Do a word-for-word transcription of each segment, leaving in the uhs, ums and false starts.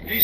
Azul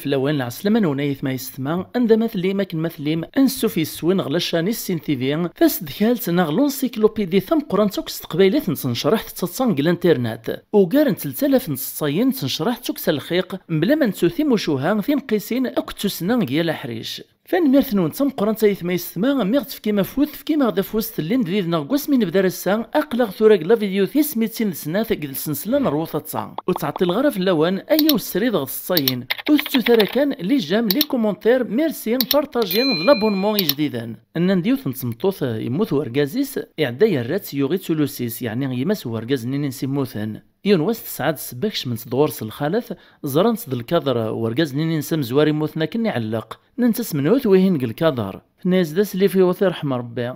fell-awen, lɛeslama-nwen ay atma yessetma, anda ma tellim, akken ma tellim, ansuf yes-wen ɣer la chaîne Issin T V, taseddkalt neɣ l'encyclopédie tameqqrant akk s teqbaylit n tnecraḥt d taḍsa deg l'internet. Ugar n telt alaf n tseḍsayin n tnecraḥt akk s lxiq, mebla ma nettu timucuha, tineqqisin akked tussna deg yal aḥric. Tanemmirt-nwen d tameqqrant ay atma yessetma, mi ɣ-tefkim afud, tefkim-aɣ-d afus, tellim-d did-neɣ deg wasmi nebda ar ass-a, aql-aɣ tura deg la vidéo tis mitin d snat deg lsensla n Rwu Taḍsa. Ur ttɛeṭṭileɣ ara fell-awen, ayaw srid ɣer tseḍsayin. Ur tettut ara kan les j'aime, les commentaires, merci, partager d l'abonnement ijdiden. Nnan-d yiwet n tmeṭṭut, eh, yemmut wergaz-is, iɛedda yerra-tt yuɣ-itt ulusi-s, yeɛni yemma-s n wergaz-nni-ines immuten. Yiwen wass tesɛa-d ssebba kecment-d ɣur-s lxalat, ẓrant-tt d lkader, wergaz-nni-ines amezwar immuten akken iɛelleq. Nnant-as: "Menhu-t wihin deg lkader?" Tenna-yas: "D aslif-iw, ad t-iṛḥem Ṛebbi."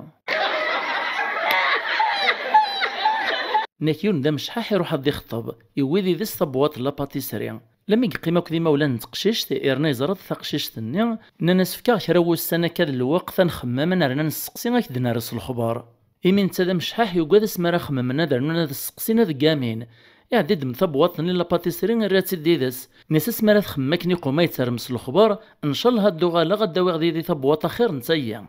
Nek yiwen d amecḥaḥ iruḥ ad d-ixeṭṭeb, yewwi did-s tabwaṭ n la pâtisserie. Lami yeqqim akked imawlan n teqcict, irna yeẓra-d taqcict-nni, nnan-as: "Fk-aɣ kra n wussan akka d lweqt, ad nxemmem, ad nerna nesteqsi, ad k-d-nerr s lexbar." Imi netta d amecḥaḥ, yugad asmi ara xemmen ad rnun ad sseqsin ad ggamin. Iɛedda iddem tabwaṭ-nni n la pâtisserie, irra-tt-id did-s. Nnan-as: "Asmi ara txemmem akken iqum ad yettarem s lexbar, ncallah ad d-uɣaleɣ ad d-awiɣ did-i tabwaṭ axir n tayi."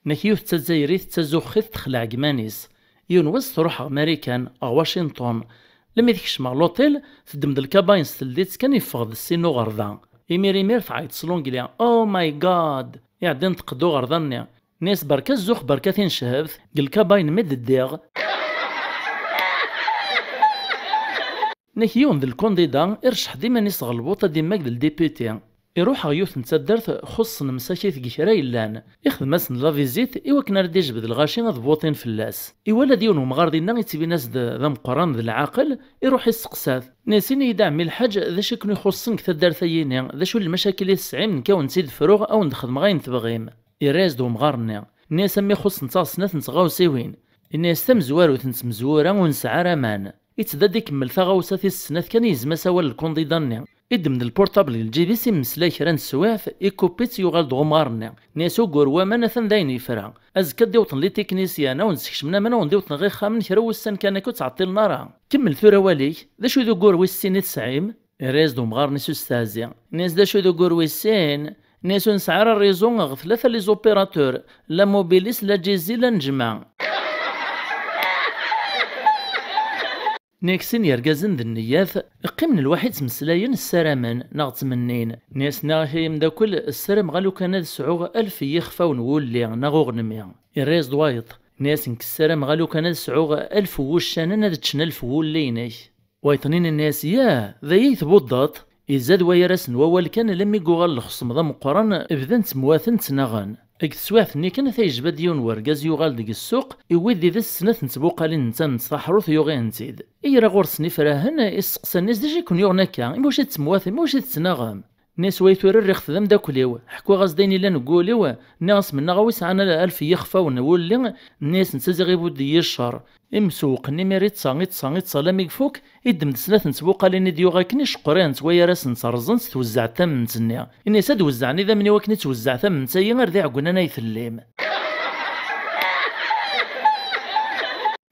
Nek yiwet d tazzayrit d tazuxxit texleɛ deg iman-is. Yiwen wass truḥ ɣer Marikan, ɣer Washington. Lmi tekcem ɣer l'hôtel, teddem-d lkabayen s telditt kan, yeffeɣ-d ssin uɣerda. Imir imir tɛeyyeḍ s l'anglais: "Oh my God!" Iɛedda inṭeq-d uɣerda-nni. Nnan-as: "Berka zzux, berka tinechebt, deg lkabayen mi d-ddiɣ." Nek yiwen d lkundida, irecceḥ-d iman-is ɣer lbuṭ ad immag d ldiputi. Iruḥ ɣer yiwet n taddart xuṣṣen msakit deg kra yellan. Ixdem-asen la visite i wakken ara d-ijbed lɣaci ad buṭin fell-as. Iwala-d yiwen wemɣar dinna ittbin-as-d d ameqqran d lɛaqel, iruḥ isteqsa-t. Nnan-as: "Ini-yi-d a ɛemmi lḥaǧ, d acu i ken-ixuṣṣen deg taddart-ayini? D acu n lmacakil i tesɛim? Nekk a wen-tt-id-fruɣ, a wen-d-xedmeɣ ayen tebɣim." Irra-yas-d wemɣar-nni. Nnan-as: "A mmi, xuṣṣent-aɣ snat n tɣawsiwin." Inna-yas: "Tamezwarut n tmezwura ur nesɛi ara aman." Ittedda ad ikemmel taɣawsa tis snat kan, yezma-s awal lkundida-nni. Iddem-d lpurṭabl deg lǧib-is, immeslay kra n teswiɛt, ikupi-tt, yuɣal-d ɣer umɣar-nni. Nnan-as: "Ugur n waman atan d ayen yefra. Azekka ad d-iwṭen litiknisyan, a wen-d-skecmen aman, a wen-d-iwṭen ɣer ixxamen, kra n wussan kan akka ur ttɛeṭṭilen ara. Kemmel tura awal-ik, d acu i d ugur wis sin i tesɛim?" Irra-yas-d umɣar-nni s ustaɛzi. Nnan-as: "D acu d ugur wis sin?" Nnan-as: "Ur nesɛi ara réseau ɣer tlata les opérateurs, la Mobilis, la Djezzy, la Nejma." Nek sin yergazen d nneyat, qqimen lwaḥi ttmeslayen, ssaramen neɣ ttmennin. Nnan-as: "Nniɣ-ak ay ameddakel, ssarameɣ a lukan ad sɛuɣ alef n yixfawen n wulli neɣ uɣenmi." Irra-yas-d wayeḍ. Nnan-as: "Nekk ssarameɣ a lukan ad sɛuɣ alef n wuccanen ad ččen alef n wulli-inek." Wayeḍ-nni nnan-as: "Yah, d aya i tbuddeḍ?" Izad wayar-asen wawal kan, alammi yuɣal lexṣem d ameqqran, bdan ttemwaten, ttnaɣen. Deg teswiɛt-nni kan, ata yejba-d yiwen wergaz, yuɣal-d deg ssuq, iwwi-d did-s snat n tbuqalin n tamemt taḥrurt, yuɣ-ihent-id. Ira ɣur-sen ifrahen, isteqsa-nni-s: "D acu i ken-yuɣen akka? Iwacu i tettemwatem? Iwacu i tettnaɣem?" Nnan-as: "Way tura rriɣ-t d ameddakel-iw, ḥkiɣ-as-d ayen illan deg wul-iw, nniɣ-as mennaɣ a wi sɛan alef n yixfawen n wulli, nnan-as netta ziɣ ibudd-iyi ccer." Imsewweqen imir iṭṭsa, iṭṭsa, iṭṭsa, alammi ifuk, iddem-d snat n tbuqalin i d-yuɣ akken, iceqqer-ihent wayar-asent, rẓent, twezzeɛ-d tamemt-nni. Inna-as: "Ad wezzɛen idammen-iw akken i twezzɛeḍ tamemt-ayi, ar d iɛeggunan ay tellim."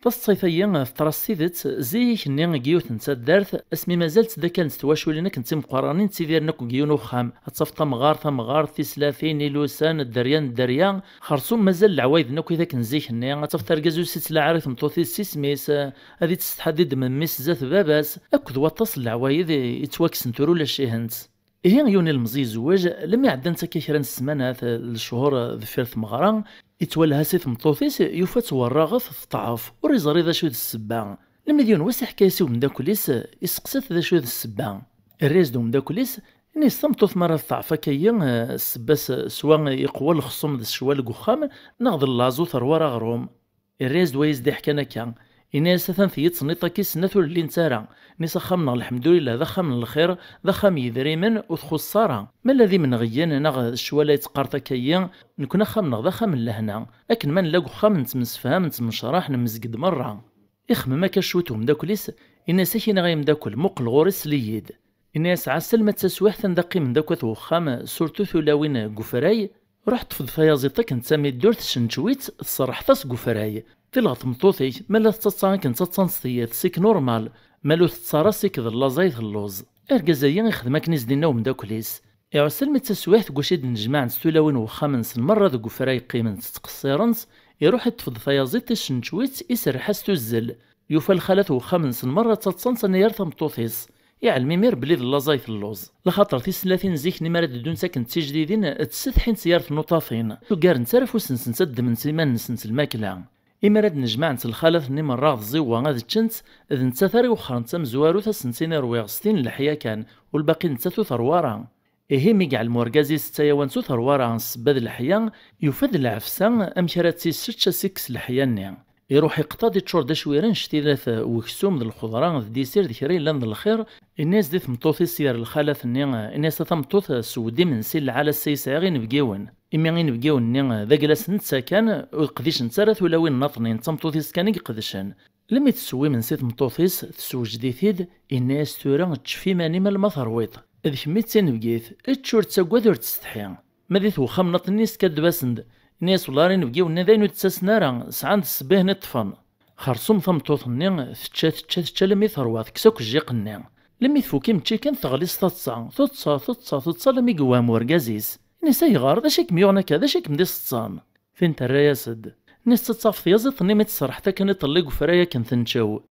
Taseḍsayt-ayi teḍra s tidet zik-nni deg yiwet n taddart, asmi mazal ttdakkalent twaculin akken d timeqqranin, ttidiren akk deg yiwen uxxam. Ad tafeḍ tamɣart, tamɣart, tislatin, ilusan, dderya n dderya. Xerṣum mazal leɛwayed-nni akk i d akken zik-nni. Ad tafeḍ argaz ur s-ittlaɛ ara i tmeṭṭut-is s isem-is, ad ittsetḥa ad iddem mmi-s zdat baba-s, akked waṭas n leɛwayed i, yettwakksen tura ulac-ihent. Ihi yiwen ilemẓi yezweǧ, lmi ɛeddant akka kra n ssmanat, lecɣur deffir tmeɣra, ittwalha si tmeṭṭut-is, yufa-tt werraɣet teṭɛef, ur iẓri d acu d ssebba. Lmi d yiwen wass iḥka-yas i umeddakel-is, isteqsa-t d acu d ssebba. Irra-yas-d umeddakel-is, inna-yas tameṭṭut mi ara teṭɛef akka-yi, ssebba-s swa iqwa lexṣum d ccwal deg uxxam, neɣ d llaẓ ur terwi ara aɣrum. Irra-yas-d wayes d-iḥkan akka. Inna-yas atan tiyyeṭ-nni ṭaki snat ur llint ara. Inna-yas axxam-nneɣ lḥemdulillah d axxam n lxir, d axxam n yedrimen, ur txuṣṣ ara. Ma llan d imenɣiyen neɣ d ccwal ay teqqareḍ akka-yi, nekkni axxam-nneɣ d axxam n lehna. Akken ma nella deg uxxam nettemsefham, nettemcraḥ, nemmezg-d merra. Ixemmem akka cwiṭ umeddakel-is, inna-yas ak-iniɣ ay ameddakel, muqel ɣur-i, sel-iyi-d. Inna-yas ɛassa alma d taswiɛt anda qqimen-d akk at wexxam, surtout tulawin deg ufray, Ruḥ ṭṭef-d tayaziḍt akken d tamiddurt, ssencew-itt, tserrḥeḍ-as deg ufray. Tilɣ tmeṭṭut-ik, ma la tettaḍsa akken ttaḍsan s tiyyat, sik normal, ma la ur tettaḍsa ara, sik d llaẓ ay telluẓ. Argaz-agi ixdem akken i s-d-inna umeddakel-is. Iɛuss almi d taswiɛt deg wacu i d-nnejmaɛent tulawin n wexxam-nsen merra deg ufray qqiment ttqeṣṣirent, iruḥ iṭṭef-d tayaziḍt, issencew-itt, iserreḥ-as tuzzel. Yufa lxalat n wexxam-nsen merra ttaḍsant anagar tameṭṭut-is. Iɛlem imir belli d llaẓ ay telluẓ. Laxaṭer tislatin zik-nni mi ara d-ddunt akken d tijdidin, ttsetḥint yar tnuṭaṭin. Ur ggarent ara afus-nsent ad ddment iman-nsent lmakla. Imi ara d-nnejmaɛent lxalat-nni merra ɣer tẓiwa ad ččent, d nettat ara iwexxren d tamezwarut, ad sent-iniɣ rwiɣ s tin n leḥya kan, u lbaqi nettat ur terwi ara. Ihi mi yeɛlem urgaz-is d tayawant ur terwi ara s ssebba d leḥya, yufa-d lɛefsa amek ara tt-issečč ad s-ikkes leḥya-nni. Iruḥ iqeṭṭa-d, iččur-d acwir annect-ilat weksum d lxeḍra d ddisir d kra yellan d lxir, inna-yas di tmeṭṭut-is yar lxalat-nni, inna-yas: "A tameṭṭut, seww-d imensi, lɛal ass-a i sɛiɣ inebgiwen." Imi inebgiwen-nni d agla-s netta kan, ur qdicent ara tulawin nniḍnin, d tameṭṭut-is kan i iqedcen. Lmi tesseww imensi tmeṭṭut-is, tessewjed-it-id, inna-yas: "Tura ččef iman-im alma terwiḍ. D kemm i d tinebgit, ečč ur ttaggad ur ttsetḥi." Ma di twexxam nniḍnin iskadeb-asen-d, inna-yas: "Wellah ar inebgiwen-nni d ayen ur d-ttasen ara, sɛan-d ssebba i ten-iṭṭfen." Xersum tameṭṭut-nni, tečča, tečča, tečča, almi terwa, tekkes akk jjiq-nni. Lmi tfuk imečči kan, teɣli s taḍsa, teḍsa, teḍsa, teḍsa, almi yewhem urgaz-is. Inna-yas: "Ayɣer? D acu i kem-yuɣen akka? D acu i kem-d-iseḍsan?" Tin terra-yas-d. Inna-yas: "Ad tafeḍ tyaziḍt-nni mi tserrḥeḍ akken iṭelli deg ufray akken tenčew."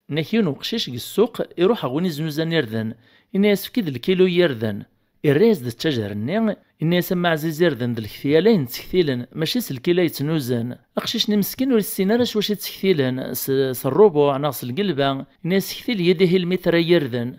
Inna-k yiwen uqcic deg ssuq iruḥ ɣer win iznuzan irden, inna-yas: "Efk-id lkilu n yirden." Irra-yas-d ttajer-nni, inna-yas: "A mma ɛziz, irden d lketyal ay nettektilen, mačči s lkila ay ttnuzan." Aqcic-nni meskin ur issin ara s wacu i ttektilen, s, s rrubuɛ neɣ s lgelba, inna-yas: "Ktil-iyi-d ihi lmitr ay irden."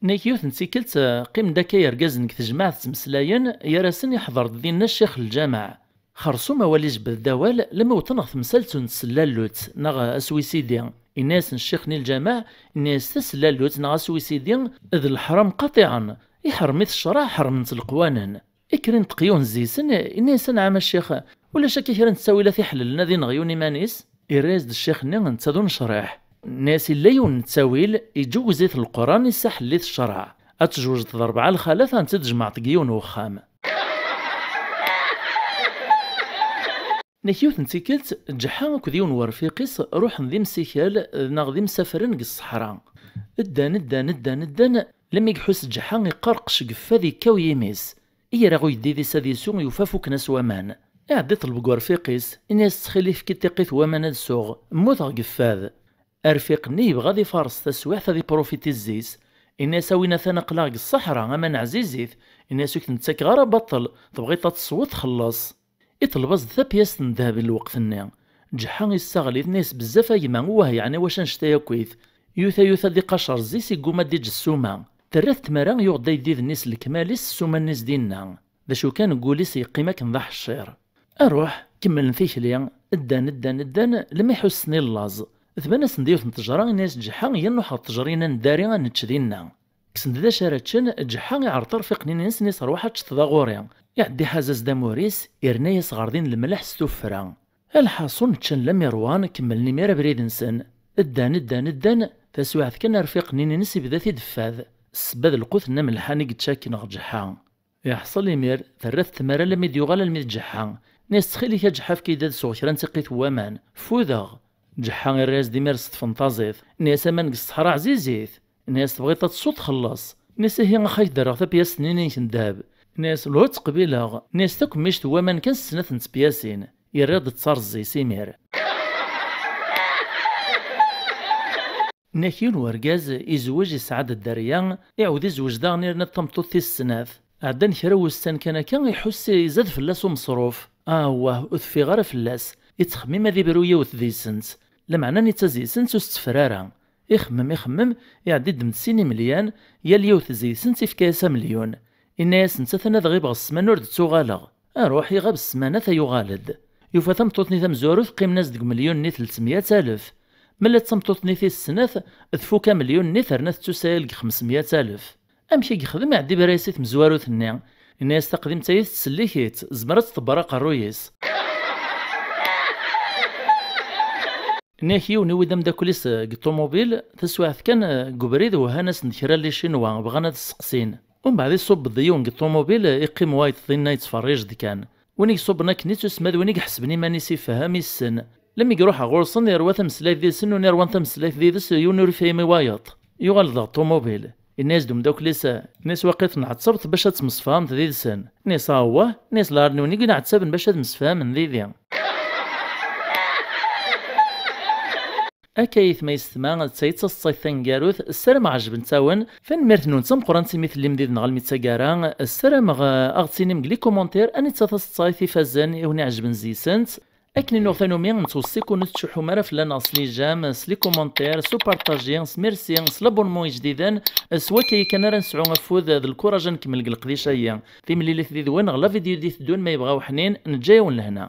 Inna-k yiwet n tikkelt, qqimen-d akka yergazen deg tejmaɛt ttmeslayen, gar-asen iḥḍer-d dinna ccix n lǧameɛ. Xersum awal ijbed-d awal, lmi wwḍen ɣer temsalt n tsellallut, neɣ aswisidi. Inna-yasen ccix-nni n lǧameɛ, inna-yas: "Tasellallut neɣ aswisidi d leḥram qaṭiɛen, iḥrem-it ccreɛ, ḥermen-t leqwanen." Ikker inṭeq yiwen zzis-en, inna-yas: "Anɛam a ccix, ulac akka kra n ttawilat iḥellelen ad ineɣ yiwen iman-is?" Irra-yas-d ccix-nni netta d unecriḥ. Inna-yas: "Illa yiwen n ttawil, iǧewwez-it Leqran, issaḥell-it ccreɛ. Ad tjewjdeḍ rebɛa lxalat, ad tent-id-tjemɛeḍ deg yiwen n uxxam." Nek yiwet n tikkelt, Ǧeḥḥa akked yiwen n werfiq-is ruḥen d imsikal neɣ d imsafren deg ṣṣeḥra. Ddan, ddan, ddan, ddan, lmi iḥuss Ǧeḥḥa iqqerqec deg fad, ikkaw yimi-s. Ira-ɣ uyeddid-is ad isu, yufa fukken-as waman. Iɛedda iṭleb deg werfiq-is, ini-as: "Ttxil-k, efk-iyi tiqqit n waman ad suɣ, mmuteɣ deg fad." Arfiq-nni yebɣa ad ifares taswiɛt, ad iprofiti zzi-s. Ini-as: "A win atan, aql-aɣ deg ṣṣeḥra, aman ɛzizit." Ini-as: "Ur k-ten-ttakeɣ ara baṭel, tebɣiḍ ad tesweḍ, xelleṣ." Iṭleb-as-d tapyast n ddheb n lweqt-nni. Ǧeḥḥa yessaɣel-it, ini-as: "Bezzaf a gma, wah, yeɛni wacu annect-a akkit?" Yuta, yuta, ad iqacer zzi-s, igguma ad d-iǧǧ ssuma. Terra-t tmara, yuɣ-d ayeddid-nni s lekmal-is, ssuma-nni s dinna. D acu kan, deg wul-is yeqqim akken d aḥeccir. Aruḥ, kemmlen tikli, ddan, ddan, ddan, lmi ḥussen i llaẓ. Tban-asen-d yiwet n ttejra, ini-as Ǧeḥḥa: "Yya nruḥ ɣer ttejra-inna n ddari ad nečč dinna." Kksen-d d acu ara ččen, Ǧeḥḥa iɛreḍ arfiq-nni-ines, ini-as: "Rwaḥ ad teččeḍ da ɣur-i." Iɛedda iḥaz-as-d amur-is, irna-yas ɣer din lemleḥ s tuffra. Lḥaṣun, ččan lammi rwan, kemmlen imir abrid-nsen. Ddan, ddan, ddan, taswiɛt kan arfiq-nni-ines ibda-t-id fad. Ssebba d lqut n amelḥan i yečča akken ɣer Ǧeḥḥa. Iḥṣel imir, terra-t tmara almi d-yuɣal almi d Ǧeḥḥa. Ini-as: "Ttxil-k a Ǧeḥḥa, efk-iyi-d ad sweɣ kra n tiqqit n waman. Ffudeɣ." Ǧeḥḥa irra-yas-d imir s tfenṭaẓit. Ini-as: "Aman deg ṣṣeḥra ɛzizit." Ini-as: "Tebɣiḍ ad tesweḍ, xelleṣ." Ini-as: "Ihi ax ak-d-rreɣ tapyast-nni-inek n ddheb." Ini-as: "Lhu ad tt-qbileɣ." Ini-as: "Takemmict n waman kan s snat n tepyasin." Irra-d ttaṛ zzi-s imir. Nnak yiwen wergaz izewwej, isɛa-d dderya, iɛawed izewwej daɣen, irna-d tameṭṭut tis snat. Ɛeddan kra n wussan kan akka, iḥuss izad fell-as umeṣruf. Awah, ur teffiɣ ara fell-as. Ittxemmim ad ibru yiwet deg-sent. Lameɛna netta deg-sent ur s-teffer ara. Ixemmem, ixemmem, iɛedda iddem-d sin imelyan, yal yiwet deg-sent ifka-yas amelyun. Inna-yas netta: "Atan ad ɣibeɣ ssmana ur d-ttuɣaleɣ." Aruḥ, iɣab ssmana, ta yuɣal-d. Yufa tameṭṭut-nni tamezwarut qqimen-as deg umelyun-nni telt mya alef. Ma la d tameṭṭut-nni tis snat, tfuk amelyun-nni, terna tettusayal deg xems mya alef. Amek i yexdem? Iɛedda ibra-yas i tmezwarut-nni. Inna-yas: "Taqdimt-ayi tettsellik-itt, tezmer ad tḍebber aqerruy-is." Nniɣ-ak, yiwen iwi-d ameddakel-is deg ṭumubil, taswiɛt kan, deg ubrid wehhan-asen-d kra n Licinwa, bɣan ad sseqsin. Umbeɛd iṣubb-d yiwen deg ṭumubil, iqqim wayeḍ dinna yettferrij-d kan. Win i iṣubben akken i tusma d win i iḥesben iman-is ifehhem, issen. Lemmi iruḥ ɣur-sen, irwa tameslayt did-sen, win irwan tameslayt did-s, yiwen ur ifhim i wayeḍ. Yuɣal-d ɣer ṭumubil. Yenna-yas-d umeddakel-is, nni-as, waqil tenɛettabeḍ bac ad temsefhameḍ did-sen. Nni-as, awah. Nni-as, la, d nutni i yenɛettaben bac ad msefhamen didi. Akka ayetma yessetma, d ta i d taseḍsayt taneggarut, ssarameɣ ɛejbent-awen. Tanemmirt-nwen d tameqqrant imi tellim did-neɣ almi d taggara. Ssarameɣ, eh, ad ɣ-d-tinim deg les commentaires anita taseḍsayt ifazen i wen-iɛejben deg-sent. Akken i nuɣ tanumi, nettweṣṣi-ken ur tettcuḥḥum ara fell-aneɣ s les j'aime, s les commentaires, s upartaji, s merci, s l'abonnement ijdiden, s wakka kan ara nesɛu afud d lkuraj ad nkemmel deg leqdic-agi. Timlilit did-wen ɣer la vidéo d-iteddun ma yebɣa uḥnin, neǧǧa-yawen lehna.